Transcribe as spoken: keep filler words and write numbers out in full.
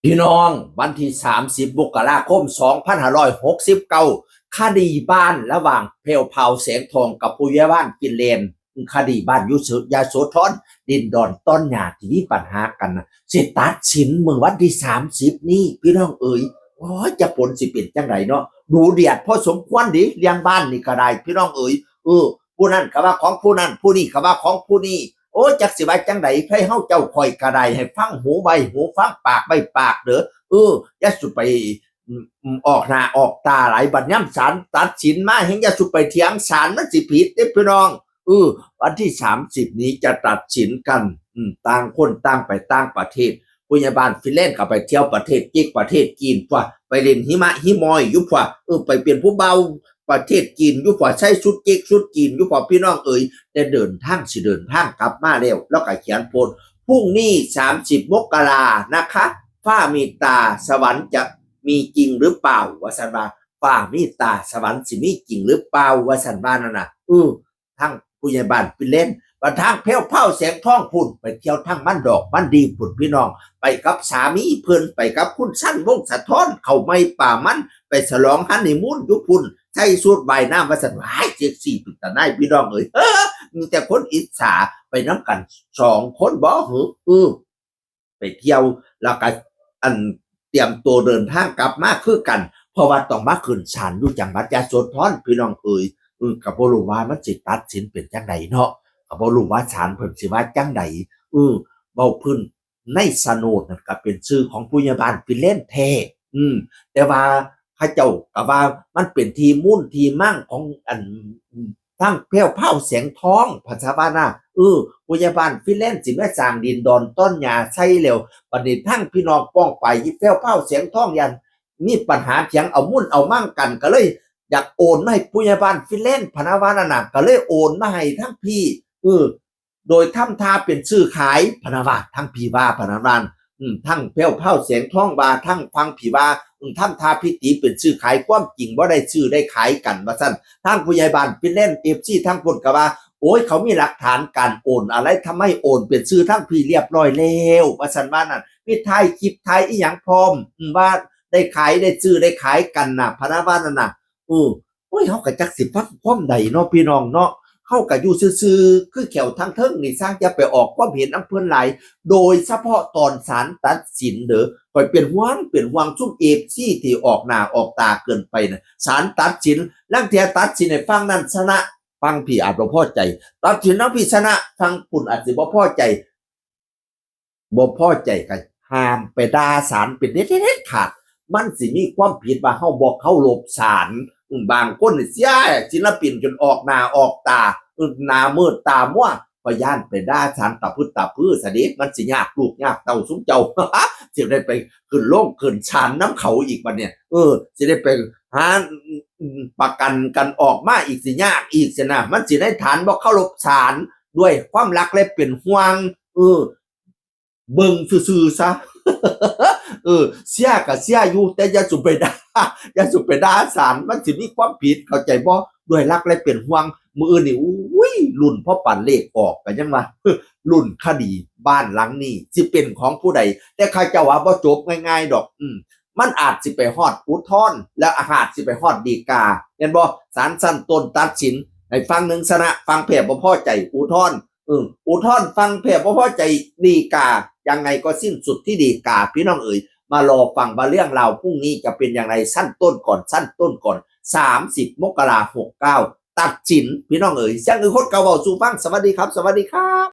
พี่น้อง วันที่สามสิบมกราคมสองพันห้าร้อยหกสิบเก้า คดีบ้านระหว่างแพรวพราวแสงทองกับผู้ใหญ่บ้านฟินแลนด์ คดีบ้านอยู่ยโสธร ดินดอนตอนหญ้าที่มีปัญหากันน่ะ สิตัดสินมื้อวันที่สามสิบนี้ พี่น้องเอ๋ย โอ้ย จะผลสิเป็นจังไดเนาะ ดูเดือดพอสมควรเด้ เรื่องบ้านนี่ก็ได้ พี่น้องเอ๋ย เออ ผู้นั้นก็ว่าของผู้นั้น ผู้นี้ก็ว่าของผู้นี้ โอ้ย จักสิว่าจังได ไผเฮาเจ้าข้อยก็ได้ ให้ฟังหูไว้หู ฟังปากไว้ปากเด้อ เออ อย่าสุไป อืม อืม ออกหน้าออกตาหลาย บัดยามศาลตัดสินมา แฮ่งอย่าสุไปเถียงศาล มันสิผิดเด้พี่น้อง เออ วันที่สามสิบนี้จะตัดสินกัน อืม ต่างคนต่างไปต่างประเทศ ผู้ใหญ่บ้านฟินแลนด์ก็ไปเที่ยวประเทศเก๊กประเทศจีนพั่ว ไปเล่นหิมะหิมอยอยู่พั่ว เออ ไปเป็นผู้บ่าวประเทศจีนอยู่พั่ว ใส่ชุดเก๊กชุดจีนอยู่พั่ว พี่น้องเอ๋ย แต่เดินทางสิเดินทางกลับมาแล้ว แล้วก็เขียนโพสต์ พรุ่งนี้สามสิบมกรานะคะ ฟ้ามีตา สวรรค์จะมีจริงหรือเปล่า ว่าซั่นว่า ฟ้ามีตา สวรรค์สิมีจริงหรือเปล่า ว่าซั่นว่านั่นน่ะ เออ ทางผู้ใหญ่บ้านฟินแลนด์ บัดทางแพรวพราวแสงทองพุ้น ไปเที่ยวทางมันดอกมันดีพุ้นพี่น้อง ไปกับสามีเพิ่น ไปกับคุณสัน วงศ์สะท้อน เข้าไม้ป่ามัน ไปฉลองฮันนีมูนอยู่พุ้น ใส่ชุดว่ายน้ำ ว่าซั่น ว้าย เซ็กซี่เป็นตาหน่ายพี่น้องเอ๋ย เออ มีแต่คนอิจฉา ไปนำกันสองคนบ่หือ เออ ไปเที่ยว แล้วก็ อัน เตรียมตัวเดินทางกลับมาคือกัน เพราะว่าต้องมาขึ้นศาลอยู่จังหวัดยโสธร พี่น้องเอ๋ย เออ ก็บ่รู้ว่ามันสิตัดสินเป็นจังใดเนาะ ก็บ่รู้ว่าศาลเพิ่นสิว่าจังใด เออ เว้าพื้นในโฉนดนั่นก็เป็นชื่อของผู้ใหญ่บ้านฟินแลนด์แท้ อืม แต่ว่าเขาเจ้าก็ว่ามันเป็นที่มูลที่มั่งของอัน ทางแพรวพราวแสงทอง พันธะวานา เออ ผู้ใหญ่บ้านฟินแลนด์สิมาสร้างดินดอนตอนหญ้าใส่แล้ว บัดนี้ทางพี่น้องป้องไปแพรวพราวแสงทอง ย่านมีปัญหาเถียงเอามุ่นเอามั่งกัน ก็เลยอยากโอนมาให้ผู้ใหญ่บ้านฟินแลนด์ พะนะว่านั่นน่ะ ก็เลยโอนมาให้ทางพี่ เออ โดยทำท่าเป็นซื้อขาย พะนะว่า ทางพี่ว่า พะนะว่า อืม ทางแพรวพราวแสงทองว่า ทางฝั่งพี่ว่า อืม ทำท่าพิตีเป็นซื้อขาย ความจริงบ่ได้ซื้อได้ขายกัน ว่าซั่น ทางผู้ใหญ่บ้านฟินแลนด์ เอฟซี ทางพุ้นก็ว่า โอ้ย เขามีหลักฐานการโอนอะไร ทำไมโอนเป็นชื่อทางพี่เรียบร้อยแล้ว ว่าซั่นว่านั่น มีถ่ายคลิปถ่ายอีหยังพร้อม อืม ว่าได้ขายได้ซื้อได้ขายกันน่ะ พะนะว่านั่นน่ะ เออ โอ้ย เฮาก็จักสิฟังความใดเนาะพี่น้องเนาะ เฮาก็อยู่ซื่อๆ คือแขวทางเทิงนี่ ซ่างอย่าไปออกความเห็นนำเพิ่นหลาย โดยเฉพาะตอนศาลตัดสินเด้อ ข้อยเป็นห่วง เป็นห่วงซุม เอฟซี ที่ออกหน้าออกตาเกินไปน่ะ ศาลตัดสิน ลางเทื่อตัดสินให้ฝั่งนั้นชนะ ฝั่งพี่อาจบ่พอใจ ตัดสินแล้วพี่ชนะ ฝั่งพุ้นอาจสิบ่พอใจ บ่พอใจก็ห้ามไปด่าศาลเป็นเด็ด เด็ดขาด มันสิมีความผิดว่าเฮาบ่เคารพศาล อืม บางคนนี่เสียศิลปินจนออกหน้าออกตา อืม หน้ามืดตามัว ก็ย้านไปด่าศาลตะพึดตะพือซะเด้ มันสิยากลูกยากเต้าซุมเจ้า สิได้ไปขึ้นโรงขึ้นศาลนำเขาอีกบัดเนี่ย เออ สิได้ไปหา อืม ประกันกันออกมาอีก สิยากอีกสินะ มันสิได้ฐานบ่เคารพศาล ด้วยความรักและเป็นห่วง เออ เบิ่งซื่อๆ ซะ เออ เสียก็เสียอยู่ แต่อย่าสุไปด่า อย่าสุไปด่าศาล มันสิมีความผิด เข้าใจบ่ ด้วยรักและเป็นห่วง มื้ออื่นนี่ อุ้ย ลุ้นพอปานเลขออก ก็ยังว่า ลุ้นคดีบ้านหลังนี้ สิเป็นของผู้ใด แต่เขาเจ้าว่าบ่จบง่ายๆ ดอก อืม มันอาจสิไปฮอดอุทธรณ์ แล้วอาจสิไปฮอดฎีกา แม่นบ่ ศาลชั้นต้นตัดสิน ให้ฝั่งหนึ่งชนะ ฝั่งแพ้บ่พอใจ อุทธรณ์ อืม อุทธรณ์ ฝั่งแพ้บ่พอใจ ฎีกา ยังไงก็สิ้นสุดที่ฎีกา พี่น้องเอ๋ย มารอฟังว่าเรื่องราวพรุ่งนี้จะเป็นอย่างไร ชั้นต้นก่อน ชั้นต้นก่อน สามสิบมกราหกเก้า ตัดสิน พี่น้องเอ๋ย เสียงอื่นคนเก่าเว้าสู่ฟัง สวัสดีครับ สวัสดีครับ